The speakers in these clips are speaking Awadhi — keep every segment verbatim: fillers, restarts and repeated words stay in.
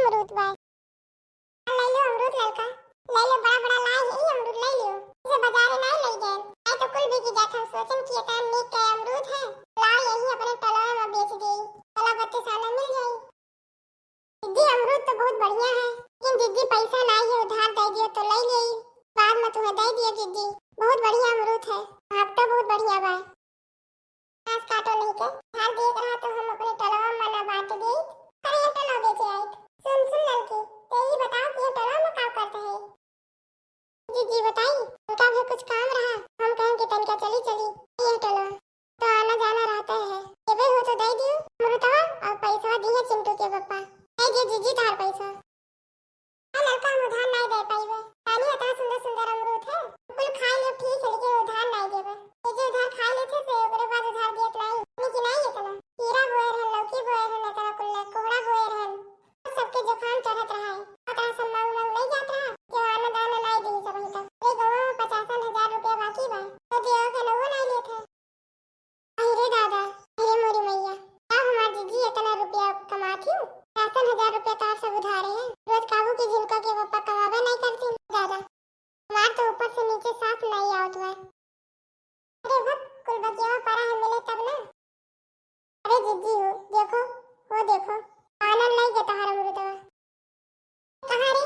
अमरूद बा। हाँ, लइ लो अमरूद ललका, लइ लो, बड़ा बड़ा लाइ है ई अमरूद, लइ लो। इसे बाजारे नाहीं लइ गए, नाहीं तो कुल बिकी जात। हम सोचन कि इतना नीक के अमरूद है, लाइ यही अपने टोला में बेच देई, भला बत्तीस आना मिल जाई। दीदी, अमरूद तो बहुत बढ़िया है, लेकिन दीदी पैसा नाहीं है, उधार दइ दियो तो लइ लेई, बाद में तुम्हें दइ दियो दीदी। बहुत बढ़िया अमरूद है, आप तो बहुत बढ़िया बा। घास काटो नहीं के, उधार दिए रहा तो हम अपने टोलवा में ना बांट देई, अरे ये टोला बेचे आई। सुन सुन ललकी, ते ही बताओ कि ये टोला में का करते हैं? जी जी बताई, उनका भी कुछ काम रहा, हम कहें कि तनिका चली चली, ये टोला तो आना जाना रहता है, देवे हो तो दे दियो अमृतवा, और पैसा दिए चिंटू के पप्पा, दे दियो जीजी तार पैसा। हाँ ललका, हम उधार नाहीं दे पाइबे, पानी इतना सुंदर सुंदर अमरूद है, कुल खाई ले ठीक है, लेकिन उधार नाहीं देबे। ये जो उधार खाई लेते से ओकरे बाद उधार दियत नाहीं, लेकिन नाहीं इतना, खीरा बोए रहन, लौकी बोए रहन, इतना कुल कोहड़ा बोए रहन, सबके जुकाम चढ़त रहा है। पता सब मांग मांग ले जात रहा, जो आना दाना नाहीं दी सब ही तक। ये गाँव में पचासन हजार रुपया बाकी बा, तो दियो के नवो नाहीं लेत है। अरे दादा, अरे मोरी मैया, का हमार जीजी इतना रुपया कमात ही? पचासन हजार रुपया तो आप सब उधारे हैं। रोज काबू की झिनका के पप्पा कमाबे नाहीं करती दादा। हमार तो ऊपर से नीचे साफ नाहीं आवत बा। अरे भक, कुल बतियावा परा है मिले तब ना। अरे जीजी हो, देखो, हो देखो, आनंद लइ गए तहार अमृतवा। कहाँ रे?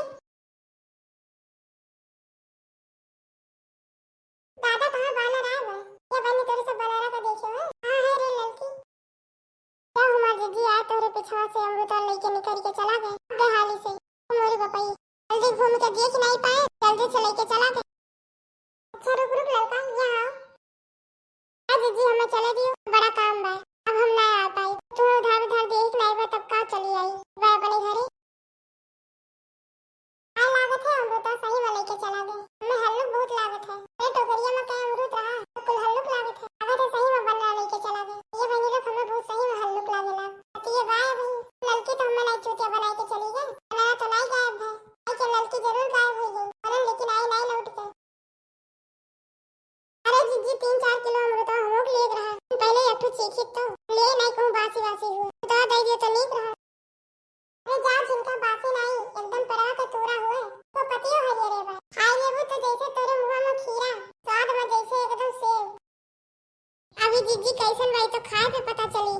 दादा, कहाँ बानर आए बा? ये बनी तोरे सब बलारा का देखे हो? हाँ है रे ललकी। क्या हमार जीजी आए तोरे पिछवा से अमृतवा लेके निकल के चला गए, गए हाली से। मोरी बपई, जल्दी घूम के देख नाहीं पाए, जल्दी से लेके चला गए। अच्छा रुक रुक ललका, यहाँ आओ। हाँ जीजी, हमें चले दियो, बड़ा काम बा, अब हम ना आ पाई। तुम्हें उधार उधार देख नाहीं बा, तब का चली आई बा अपने घरे। आ लागत है अमृता सही में लेके चला गए, हमें हल्लुक बहुत लागत है। अरे टोकरिया में कई अमरूद रहा, तो कुल हल्लुक लागत है। लागत है सही में बलरा लेके चला गए। ये बहनी लोग हमें बहुत सही में हल्लुक लागेला। अति ये गायब है, ललकी तो हमें नाहीं चूतिया बनाए के चली गई, बलरा तो नाहीं गायब है। आई के ललकी जरूर गायब हो गई, अरे लेकिन आई नाहीं लौट के। अरे जीजी, तीन चार किलो अमरूदा हमहू के लेके रहा। पहले एक ठो चीखी तो ले, नाहीं कहूँ बासी वासी हुआ। तो दे दिए तो नीक रहा। अरे जा, जिनका बासी नाहीं, एकदम परा के तूरा हुए, तो पतियो हरियरे बा। खाए लेबू तो जैसे तोरे मुँह में खीरा, स्वाद में जैसे एकदम सेब। अभी जीजी कैसन भाई तो खाए पे पता चली।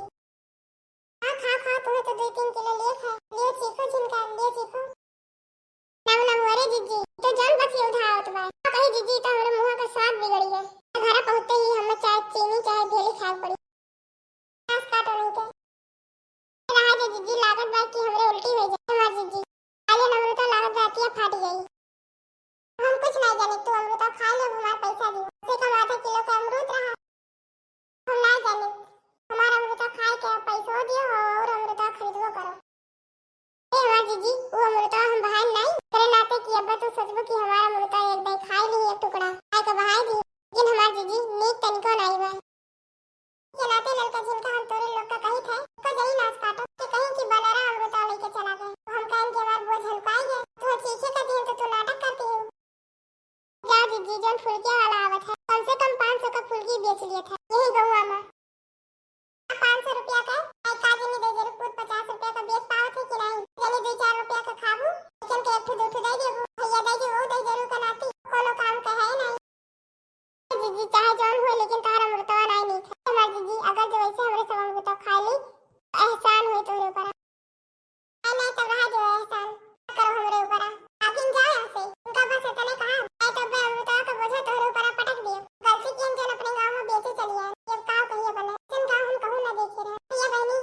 हाँ, खा, खा, तुम्हें तो दो तीन किलो ले खा। लियो चीखो झिनका, लियो चीखो। ना, ना, अरे जीजी, तो जान बस ये उधार आवत बा। हाँ, कही जीजी, तो हमरे मुँह का स्वाद बिगड़ गया। घर पहुँचते ही हमें चाहे चीनी, चाहे भेली खाए पड़ी। घास काटो नहीं के। रहा जे जीजी, लागत बा कि हमरे उल्टी हो जाए। हमार जीजी, आले अमृता लागत बा, अतिया फाट गई। हम कुछ नाहीं जाने, तू अमृता खा ले, हमार पैसा दियो। से कम आधा किलो का अमरूद रहा। हम ना जाने, हमार अमृता खाए के पैसो दियो और अमृता खरीदबो करो। ए हमार जीजी, वो अमृता हम बहान नाहीं, तेरे नाते कि अब्बा तू सोचबो कि हमार अमृता एक दाई खाए ली एक टुकड़ा, खाए के बहाए दी। लेकिन हमार जीजी, नीक तनिको नाहीं बा। के नाते ललका झिनका हम तोरे लोग का कही थे, को जई नास काटो, कि कहीं कि बलरा अमृता लेके चला गए। तो हम कहें कि हमार बोझ हल्काई गए, तू चीखे का दिन तो तू नाटक करती हो। जाओ जीजी, जौन फुलकिया वाला आवत है, कम से कम पाँच सौ का फुलकी बेच लिए थे यही गौवा में। पाँच सौ रुपया का, आई का जनी दे जरूर खुद पचास रुपया का बेच पावत है कि नाहीं? जनी दो चार रुपया का खाबू, लेकिन के एक ठो दो ठो दे देबू, भैया दे देबू, दे जरूर का नाती, कोनो काम का है नाहीं। जीजी, चाहे जौन होए, लेकिन तोहर अमृतवा नाहीं नीक है। हमार जीजी, अगर जो ऐसे हमरे सब अमृतवा खा ली, तो एहसान होई तोहरे ऊपर। नाहीं, नाहीं, तब रहा जो एहसान करो हमरे ऊपर। आखिर जाओ यहाँ से, उनका बस इतने कहा, नाहीं तो मैं अमृतवा का बोझा तोहरे ऊपर पटक दियो। गलती की हम जन अपने गाँव में बेचे चली आए, ये का कहिए बने, जन गाँव हम कहूँ ना देखे रहे। भैया बहनी,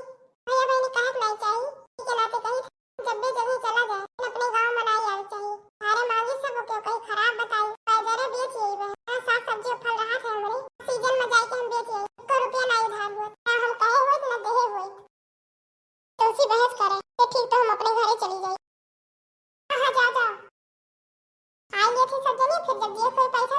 भैया बहनी कहत नाहीं चाहिए, के नाते कही जब भी जगह चला जाए, लेकिन अपने गाँव में नाहीं आवे चाहिए। सारे मांगी सब ओके कहीं खराब बताई, पैदरे बेच यही बे। हाँ, साग सब्जी और फल रहा थे हमरे, सीजन में जाए के हम बेच यही। एको रुपया नाहीं उधार हुए, ना हम कहे हुए, ना देहे हुए। तो उसी बहस करे, ये ठीक तो हम अपने घरे चली जाई। हाँ, हाँ, जाओ, जाओ। आई ये ठीक सब जनी, फिर जब दिए कोई पैसा